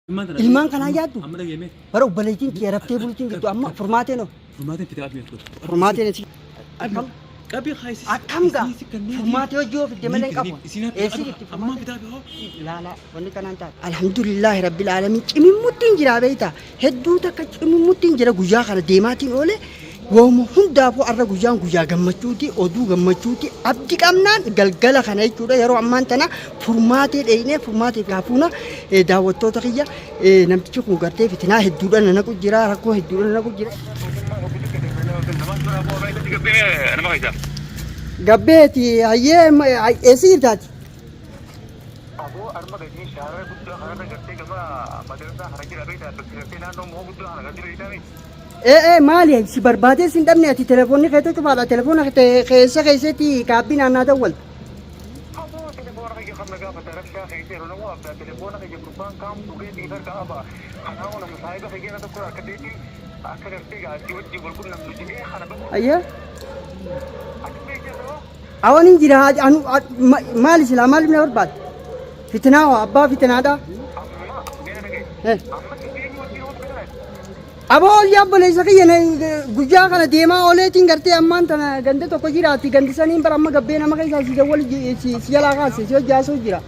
Ilmaan kanaa yaaddu? Amma dhageemee. Bara obboleettiin kiyya raftee bultiin jirtu amma furmaateen hoo? Furmaateen fide qabii asii. Furmaateen asii. Akkam? Qabii haayisi. Akkam gaa? Furmaatee hojii yoo fidde malee hin qabu. Isin Eessi jirti Ammaa furmaateen? fidaa bihoo. Laalaa wanni kanaan taate. Alhamdulillaahi rabbil aalamiin cimimmutti jira beektaa. Hedduu takka cimimmutti jira guyyaa kana deemaatiin oole. Wooma hundaafuu har'a guyyaan guyyaa gammachuuti oduu gammachuuti abdi qabnaan galgala kana jechuudha yeroo ammaan tana furmaatee dheeynee furmaatee gaafuuna daawwattoota kiyya namtichi kun gartee fitinaa hedduudhaan na naqu jira rakkoo hedduudhaan na naqu jira. Gabbeeti hayyee eessa jirtaati? Aboo arma gadii shaarara guddaa kanarra gartee gama madarsaa kana jira beektaa bakka gartee naannoo muka guddaa kana kan jiru beektaa miti. Ee ee maali si barbaadee sin dhabne ati telefoonni keetu cufaadha telefoona keessa keessatti kaabbii naannaa dawwalta. Aboo telefoona kiyya kan na gaafata rabshaa keessa yeroo nama waamtaa telefoona kiyya gurbaan kaam dhugee siif harka qaba. Kanaafuu nama saahiba kiyya na tokko akka ta'etti akka gartee gaasii wajjin wal qunnamnu jedhee kana bakka Ayyee. ati beektaa Awan hin jira anu maali silaa maaliif na barbaadde? Fitinaa waa abbaa fitinaadha. Amma mee na dhaga'i. Eh. Amma si eenyu wajjin oolu kana Aboo ol yaa obboleessa kiyya guyyaa kana deemaa ooleetiin gartee ammaan tana ganda tokko jiraatti gandi saniin bara amma gabbee nama keessaa si dawwal si jalaa kaase si hojjaasuu jira.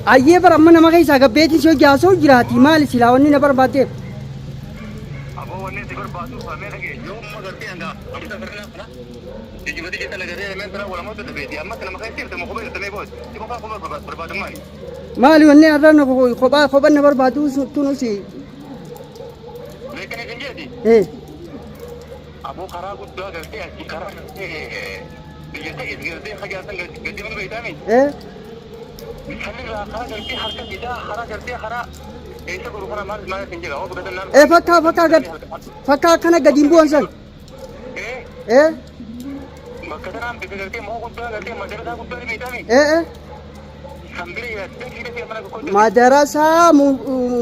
Ayyee bara amma nama keessaa gabbeetiin si hojjaasuu jiraatti maali silaa wanni na barbaaddeef. Aboo wanni si barbaadu mee dhaga'i. Yoo amma gartee hanga amsa sirna kana jijjiirratti jecha nagaree lameen tana walamoota dhabeeti. Amma nama keessa jirtu muka jirtu mee boos. Si qofaa qofa barbaadummaani. Maali wanni har'a na kophaa kophan na barbaadu tunusi. Beekanii kan jeeti. Eh. Aboo karaa guddaa gartee asii karaa gartee biyya ta'e gartee hajaatan gadi mana beektaami. Eh. Sanirraa karaa gartee harka bitaa karaa gartee karaa eessa godhu kana maal maal kan jedha. Obbo Gadan Eh fakkaa fakkaa gad fakkaa akkana gadi hin bu'an san. Eh Eh. bakka tanaan bika gartee muka guddaa gartee madarasaa guddaa ni beektaami. Eh eh. Kan bira jiraatu dafii mana tokko Madarasaa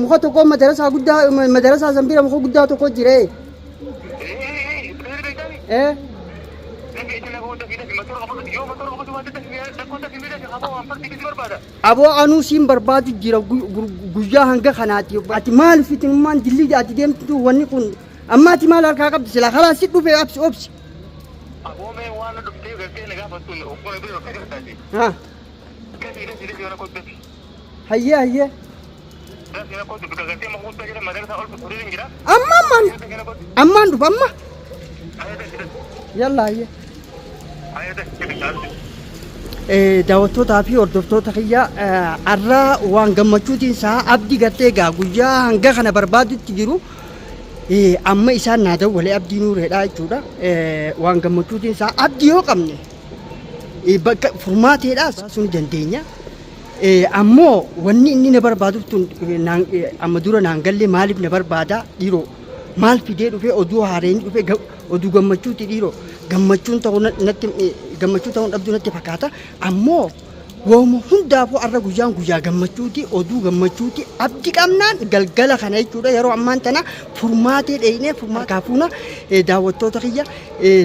muka tokko madarasaa guddaa madarasaa san bira muka guddaa tokko jira. Eh eh beektaami. Eh. Aboo anuu siin barbaadu jira guyyaa hanga kanaati. Ati maal fitinummaan dillii ati deemtu wanni kun amma ati maal harkaa qabdi silaa karaa si dhufe obsi obsi. Aboo mee waan dhuftee gartee na gaafattu okkona bira bakka jirtaati. Ha Dafii dafii dafii mana kootu dafii. hayyee hayyee. Dafii mana kootu bika gartee muka guddaa jira madarasa ol fuudhee hin jira. Amma ammaan Dafii mana kootu. ammaan dhufa amma. Ayya dafii dafii. Yalla hayyee. Ayya dafii dafii. Daawwattootaa fi hordoftoota kiyya har'a waan gammachuutiin isaa abdii gartee egaa guyyaa hanga kana barbaadutti jiru amma isaan naa dawwalee abdii nuureedha jechuudha. Waan gammachuutiin isaa abdii yoo qabne bakka furmaateedhaas baasuu ni dandeenya. Ammoo wanni inni na barbaaduuf tun amma dura naan galle maaliif na barbaada dhiiroo maal fidee dhufee oduu haareen dhufee oduu gammachuuti dhiiroo gammachuun ta'uu natti gammachuu ta'uun dhabduu natti fakkaata ammoo wooma hundaafuu har'a guyyaan guyyaa gammachuuti oduu gammachuuti abdi qabnaan galgala kana jechuudha yeroo ammaan tana furmaatee dheeynee furmaataa fuuna daawwattoota kiyya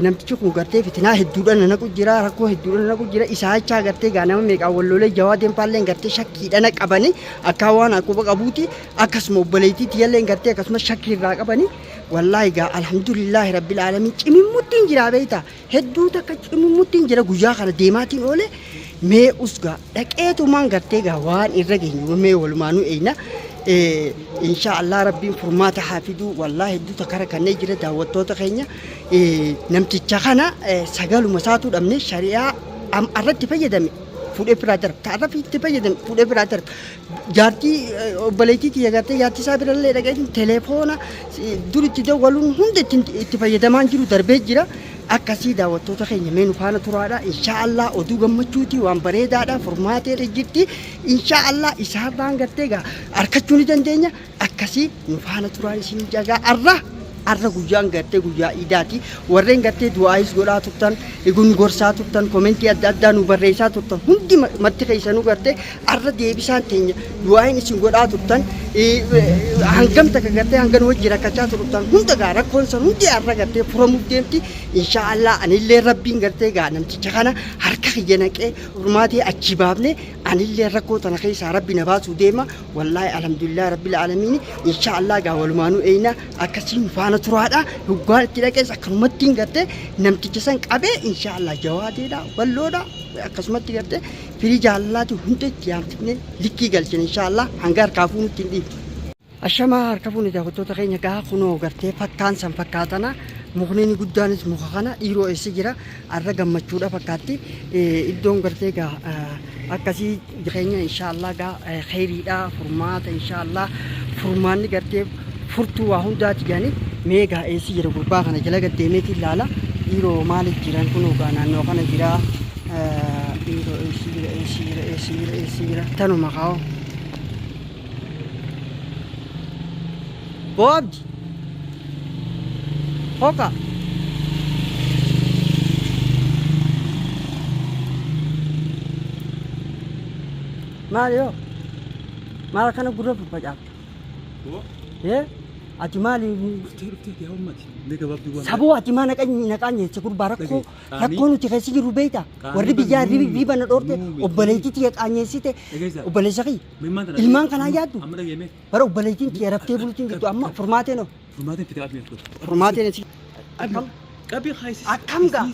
namtichi kun gartee fitinaa hedduudhaan na naqu jira rakkoo hedduudhaan na naqu jira isaa jechaa gartee gaa nama meeqaan wal lolee jawaadeen faalleen gartee shakkiidhana qabanii akka waan quba qabuuti akkasuma obboleettii tiyyalleen gartee akkasuma shakkii irraa qabanii wallaahi gaa alhamdulillaahi rabbil aalamiin cimimmutti hin jira beektaa hedduu takka cimimmutti hin jira guyyaa kana deemaatiin oole mee usgaa dhaqeetumaan gartee gaa waan irra geenyu mee walumaanuu eeyna insha Allah rabbiin furmaata haa fiduu wallaahi hedduu takka rakkannee jira daawwattoota keenya namticha kana sagaluma isaatuu dhabne shari'aa irratti fayyadame fuudhee biraa darba ta'arra itti fayyadame fuudhee biraa darba jaartii obboleettii tiyya gartee jaartii isaa birallee dhaqeetiin telefoona dur itti dawwaluun hunda itti fayyadamaan jiru darbee jira. Akkasii daawwattoota keenya mee nu faana turaadha. Insha Allah oduu gammachuuti waan bareedaadha furmaatee jirti. Insha Allah isaarraan gartee gaa harkachuu ni dandeenya. Akkasii nu faana turaan isin jagaa arra. Arra guyyaan gartee guyyaa iidaati. Warreen gartee du'aayis godhaa turtan, nu gorsaa turtan, komentii adda addaa nu barreessaa turtan hundi matti keessanuu gartee arra deebisaan teenya du'aayin isin godhaa turtan hangam takka gartee hanga nu wajji rakkachaa turtan hunda gaa rakkoon san hundi arra gartee furamuuf deemti. Inshaa Allah anillee Rabbiin gartee gaa namticha kana harka kiyya naqee furmaatee achi baafne anillee rakkoo tana keessaa Rabbi na baasuu deema. Wallaahi alhamdulillah rabbil aalamiin inshaa Allah gaa walumaanuu eeyna akkasii nu faana turaadha. Hoggaan itti dhaqees akkanumattiin gartee namticha san qabee inshaa Allah jawaadeedha balloodha akkasumatti gartee firii jaalalaati hunda itti yaamsifne likkii galchine inshaa Allah hanga harkaa fuunutti hin dhiifnu. Ashamaa harka fuune daawwattoota keenya gaa kunoo gartee fakkaan san fakkaatana mukni guddaanis muka kana dhiiroo eessa jira arra gammachuudha fakkaatti iddoon gartee gaa akkasii keenya inshaallah gaa kheyriidha furmaata inshaallah furmaanni gartee furtuu waa hundaati jedhani mee gaa eessi jira gurbaa kana jala gad deemeetiin laala dhiiroo maaliif jiran kunoo gaa naannoo kana jira dhiiroo eessi jira eessi jira eessi jira eessi jira tanuma kaa'oo. Boo Abdi. Hoka. Maali yoo? Maal akkana gurra faffacaafta? Ee? Ati maali? Dhuftee dhuftee yaa ummati. Mee gabaabduu waan. Saboo ati maa naqaan jecha gurbaa rakkoo Dhagaye. rakkoo nuti keessa jirru beekta. Qaanii Warri biyyaa bar nuu riba na dhoorte miti. obboleettii tiyya qaanyeessite Dhageessaa? obboleessa kiyya. Mee maal tana? Ilmaan kanaa yaaddu? Amma dhagaye mee. Bara obboleettiin tiyya raftee bultiin jirtu amma furmaateen hoo? Furmaateen fitee abiyaan godhu. Furmaateen si akkam Qabii haayisi. akkam gaa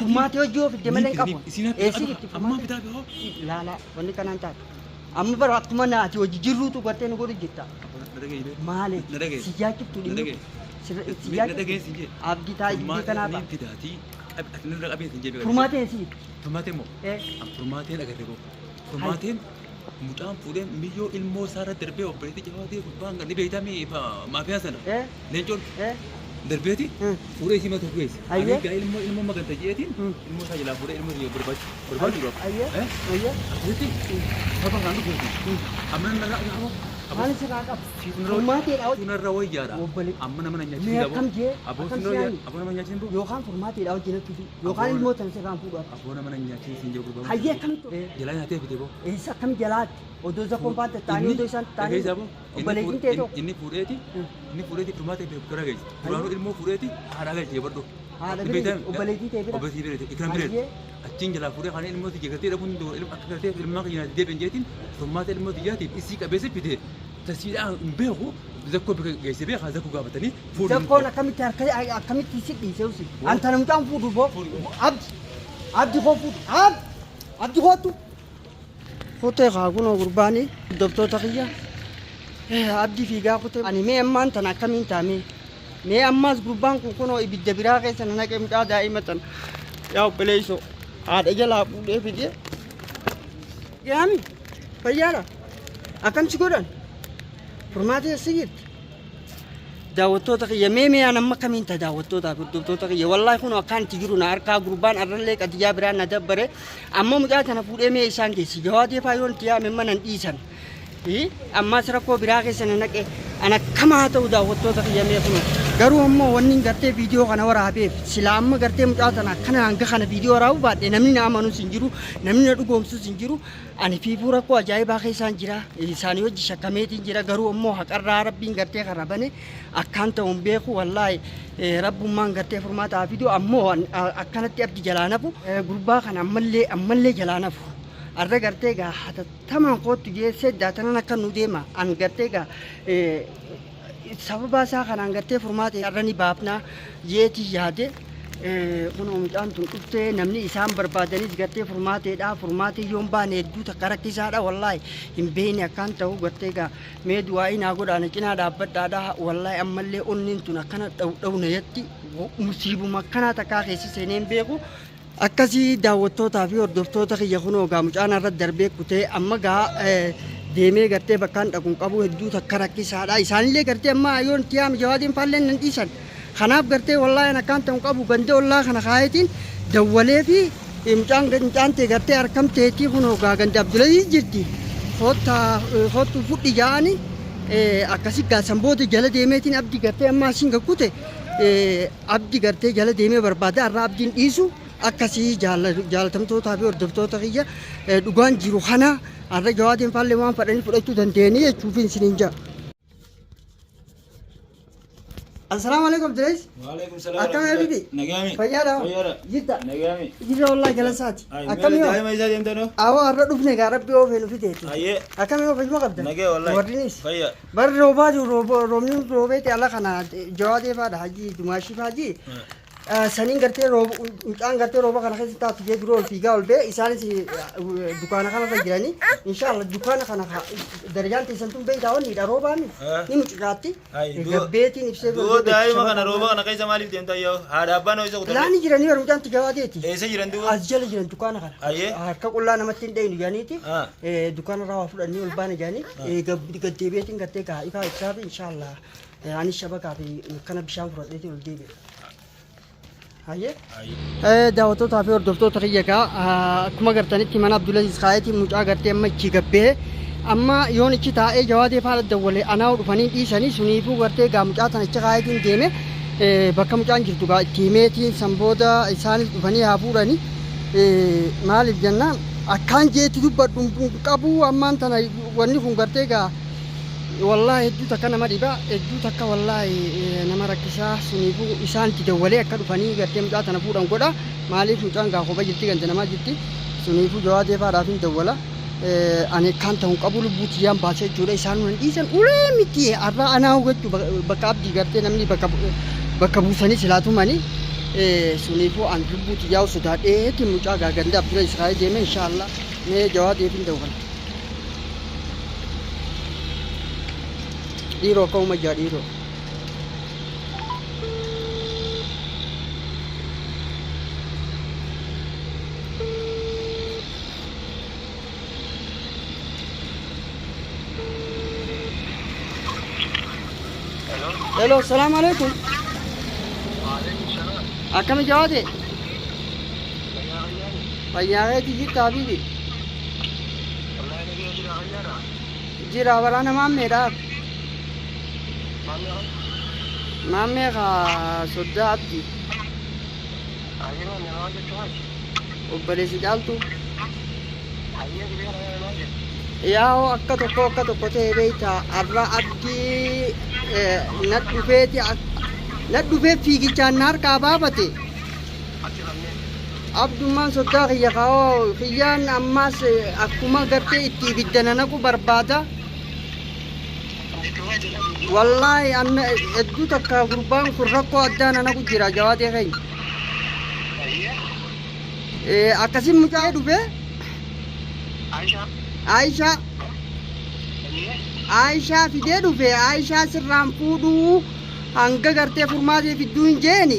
furmaatee hojii yoo fidde malee hin qabu. Eessi jirti Amma furmaatee? fitaa bihoo. Laalaa wanni kanaan taate. Amma bara akkuma na ati hojii jirruutu gartee nu godhu jirta. Na dhagaye mee. Maali? Na dhagaye. Si yaachiftu Na dhimmi. dhagaye. Si Na yaachiftu. dhagaye si jee. Abdii taa'ii dubbii kanaa ba'a. Furmaateen fidaatii. Ati nurra qabee si jee. Furmaateen si jirti. Furmaateen moo? Eh. Furmaateen agarre boo. Furmaateen mucaan fuudhee miyyoo ilmoo isaa irra darbee obboleettii jabaatee gubbaan ni beektamee maafiyaa sana. Eh. Leencoon Eh. darbeeti fuudhee isii mata geesse. Ayyee. Ani gaa ilmoo ilmoo maganta jeetiin ilmoo isaa jalaa fuudhee ilmoo isaa barbaachuu barbaachuudhaaf. Ayyee. Eh? Ayyee. Akkasitti saba kanaan dhufuuti. Amma narraa qabu. Maal sirraa qaba? Furmaateedha hojii. Sunarra wayyaadha. Obbole- Amma nama na Mee nyaachisiin akkam jee? Aboo Akkam sunarra siyaani? aboo nama nyaachisiin boo. Yookaan furmaateedha hojii natti fi yookaan Aboo- ilmoo tan sirraan fuudhu. Aboo nama na nyaachisiin jee gurbaa. Hayyee akkamitti? Jalaa nyaatee fide boo. Eessa akkam jalaatti? Odoo zakkoon baante taanii odoo isaan taanii Dhageessaa boo. obboleettiin ta'e tokko. Inni fuudheeti inni fuudheeti furmaatee bira geesse. Duraanuu ilmoo fuudheeti haadha galchee badhu. Haadha bira obboleettii ta'e bira. Obboleettii bira ikran bira. Hayyee. Achiin jalaa fuudhee kan ilmoo tiyya gartee dhabuun ilma akka gartee ilmaa kiyya nyaatee deebi'an jeetiin furmaata ilmoo tiyyaatiif isii qabeessa fide tasiidhaan hin beeku zakkoo bika geesse beekaa zakkoo gaafatanii fuudhu. Zakkoon akkamitti harka akkamitti si dhiise usi. Anta mucaan fuudhu boo. Abdi. Abdi koo fuudhu. Abdi. Abdi kootu. Kutee kaa kunoo gurbaani hordoftoota kiyya. Abdi fiigaa kutee. Ani mee ammaan tana akkamiin taamee. Mee ammaas gurbaan kun kunoo ibidda biraa keessa na naqee mucaa daa'ima tana. Yaa obboleessoo haadha jalaa fuudhee fidee. Yaami fayyaadha. Akkam si godhan? Furmaata eessa jirti? Daawwattoota kiyya mee mee an amma akkamiin ta'a daawwattootaa fi hordoftoota kiyya wallaahi kun akkaan itti jiru na harkaa gurbaan arrallee qadiyyaa biraan na dabbare amma mucaa tana fuudhee mee isaan geessi jawaadee faa yoon itti yaame mana hin dhiisan. Ammas rakkoo biraa keessa na naqe an akkam haa ta'u daawwattoota kiyya mee kunoo garuu ammoo wanni hin gartee viidiyoo kana waraabeef silaa amma gartee mucaa tana akkana hanga kana viidiyoo waraabuu baadhe namni na amanus hin jiru namni na dhugoomsus hin jiru ani fiifuu rakkoo ajaa'ibaa keessaan jira isaanii wajji shakkameetiin jira garuu ammoo haqarraa rabbiin gartee kana bane akkaan ta'u hin beeku wallaahi rabbummaan gartee furmaata haa fidu ammoo akkanatti abdi jalaa nafu gurbaa kana ammallee ammallee jalaa nafu arra gartee gaa hatattamaan koottu jeessee daatanan akka nu deema an gartee gaa sababa isaa kanaan gartee furmaata irra ni baafnaa jeetii yaade kunoo mucaan tun dhuftee namni isaan barbaadanis gartee furmaateedha furmaatee yoon baane hedduu takka rakkisaadha wallaahi hin beekne akkaan ta'u gartee gaa mee du'aa'ii naa godhaa na cinaa dhaabbadhaadha wallaahi ammallee onneen tun akkana dha'u dha'u na yatti musiibuma akkanaa takkaa keessa seenee hin beeku. Akkasii daawwattootaa fi hordoftoota kiyya kunoo gaa mucaan irra darbee kutee amma gaa deemee gartee bakkaan dhaqu hin qabu hedduu takka rakkisaadha. Isaanillee gartee amma yoon itti yaame jawaadiin faalleen nan dhiisan. Kanaaf gartee wallaahi an akkaan ta'u hin qabu ganda ollaa kana kaayetiin dawwalee fi mucaan mucaan tee gartee harkamteetii kunoo gaa ganda Abdulaziz jirti. Koottaa koottuu fudhi jaa'ani akkasi gaa san booda jala deemeetiin abdii gartee amma asiin gakkute. Abdi gartee jala deemee barbaada har'a abdiin dhiisu akkasii jaalatamtootaa fi hordoftoota kiyya dhugaan jiru kana har'a jawaadeen faallee waan fadhanii fudhachuu dandeenye jechuuf isiniin jaa. Assalaamu alaikum Abdulees. Waalaikum salaam. Akkam habibi? Nagaami. Fayyaadha? Fayyaadha. Jirta? Nagaami. Jirra wallahi galasaati. Akkam yoo? Daa'ima isaa deemtanoo? Awwa har'a dhufne gaa rabbi oofee nu fiteeti. Ayyee. Akkam yoo fayyuma qabda? Nagee wallahi. Warrinis? Fayya. Barri roobaa jiru roobni roobeeti ala kana jawaadee faadha hajii dumaashii faajii. Saniin gartee rooba mucaan gartee rooba kana keessa taatu jee duroo ol fiigaa ol bee isaanis dukaana kanarra jiranii inshaallah dukaana kana darajaan teessan tun beeytaa wanniidha roobaami ni mucucaatti gabbeetiin ibsee Du'oo daa'ima kana rooba kana keessa maaliif deemtaa yoo haadha abbaan hoo isa kutan? Laani jiranii yeroo mucaan tijawaateeti. Eessa jiran duuba? As jala jiran dukaana kana. Ayyee. Harka qullaa namatti hin dhayinu jedhaniiti. Ah. Dukaana irraa waa fudhannee ol baana jedhanii gaddeebi'eetiin gartee gaa ifaa ibsaa fi inshaallah anis shabakaa fi kana bishaan fudhadheetiin ol deebi'e. Hayyee. Daawwattootaa fi hordoftoota kiyya egaa akkuma gartanitti mana Abdulaziz kaayetiin mucaa gartee amma ichi gabbee amma yoon ichi taa'ee jawaadee faana dawwale anaa dhufanii dhiisanii suniifuu gartee gaa mucaa tana ichi kaayetiin deeme bakka mucaan jirtu gaa itti himeetiin san booda isaanis dhufanii haa fuudhanii maaliif jennaan akkaan jeetti dubbadhu hin qabu ammaan tana wanni kun gartee gaa Wallaahi hedduu takka nama dhiba hedduu takka wallaahi nama rakkisaa suniifuu isaan itti dawwalee akka dhufanii gartee mucaa tana fuudhan godha maaliif mucaan gaa kopha jirti ganda namaa jirti suniifuu jawaadee faadhaaf hin dawwala ani akkaan ta'u qabu lubbuu tiyyaan baasee jechuudha isaan nan dhiisan ulee miti har'a anaa hubachuu bakka abdii gartee namni bakka bakka buusanii silaa tumanii suniifuu an lubbuu tiyyaa sodaadheeti mucaa gaa ganda abdula israa'el deeme inshaallah mee jawaadeef hin dawwala. Dhiiroo akkuma jaa dhiiroo. Hello, salaam alaikum. Akkami jawaate? Fayyaa keetii jirta habiibi? Jira waraana maammeedha. Maammee kaa soddaa abdi. Obboleessi caaltu. Yaa'oo akka tokko akka tokko ta'e beekta har'a abdii na dhufeeti na dhufee fiigichaan na harkaa baafate. Abdummaan soddaa kiyya kaa'oo kiyyaan ammaas akkuma gartee itti ibidda na naqu barbaada. Wallaahi anna hedduu takka gurbaan kun rakkoo addaa na naqu jira jawaadee keenya. Akkasiin mucaa dhufee Aayishaa Aayishaa fidee dhufe Aayishaa sirraan fuudhuu hanga gartee furmaatee fidduu hin jeeni.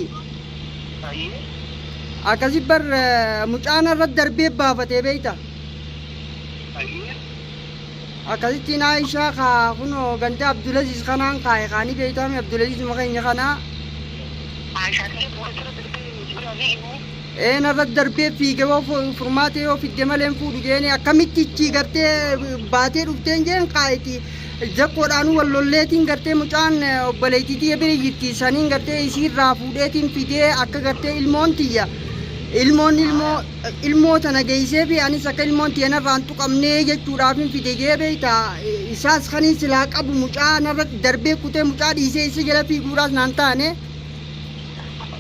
Akkasi bar mucaan irra darbee baafatee beeyta. Akkasittiin Aayishaa kaa kunoo ganda Abdulaziz kanaan kaa'e kaanii beeytaami Abdulaziz keenya kanaa. Ee narra darbee fiige yoo furmaatee yoo fidde malee hin fuudhu jeeni akkamitti ichi gartee baatee dhufteen jeen kaa'iti. Zakkoodhaanuu wal lolleetiin gartee mucaan obboleettii tiyya bira jirti saniin gartee isiirraa fuudheetiin fidee akka gartee ilmoon tiyya ilmoon ilmoo ilmoo tana geessee fi anis akka ilmoon tiyya narraa hin tuqamnee jechuudhaaf hin fide jee beekta isaas kaniin silaa qabu mucaa narratti darbee kutee mucaa dhiisee isa jala fiiguudhaas naan taane.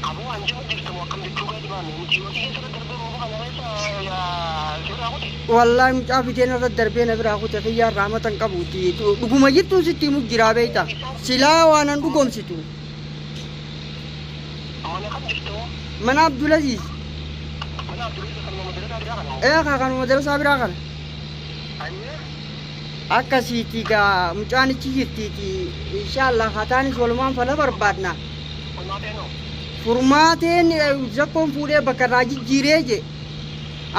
Aboo an jimu jirta moo akkam jechuu gadi baanne nuti yoo xiyya sirra darbee rooba kana keessa si biraa kute. Wallaahi mucaa fidee narra darbee na biraa kute kiyyaan rahmata hin qabuuti dhuguma jirtuun sitti himu jiraa beekta silaa waan an dhugoomsitu. Mana kam jirta moo? Mana Abdulaziz. Mana Abdulaziz kanuma madarasaa biraa kana moo? Ee kaa kanuma madarasaa biraa kana. Ayyee. Akkasiiti gaa mucaan ichi jirtiiti inshaallah hataanis walumaan fala barbaadna. Furmaateen zakkoon fuudhee bakka irraa jijjiiree je.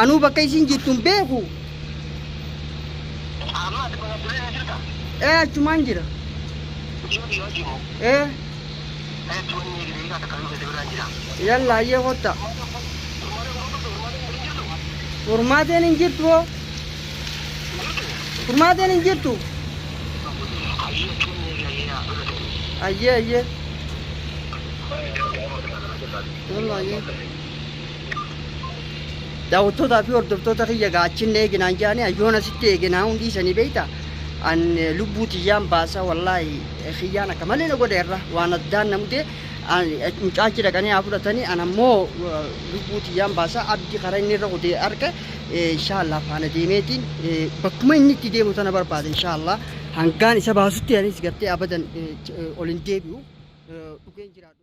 Anuu bakka isin jirtu hin beeku. Ee achumaan jira. Ee. Yalla ayyee kotta. Furmaateen hin jirtu hoo. Furmaateen hin jirtu. Ayyee ayyee. Wallaahi. Daawwattootaa fi hordoftoota kiyya gaachinne eeginaan jaanii ayyoon asitti eeginaa hundi isanii beeyta. An lubbuu tiyyaan baasa, wallaahi kiyyaan akka malee na godhe irra waan addaan na mudee. Mucaachi dhaqanii haa fudhatanii, an ammoo lubbuu tiyyaan baasa. Abdi karaa inni irra kutee arge, inshaallah faana deemeetiin bakkuma inni itti deemu tana barbaada. Inshaallah hangaan isa baasutti anis gartee abadan ol hin deebi'u, dhugeen jiraadhu.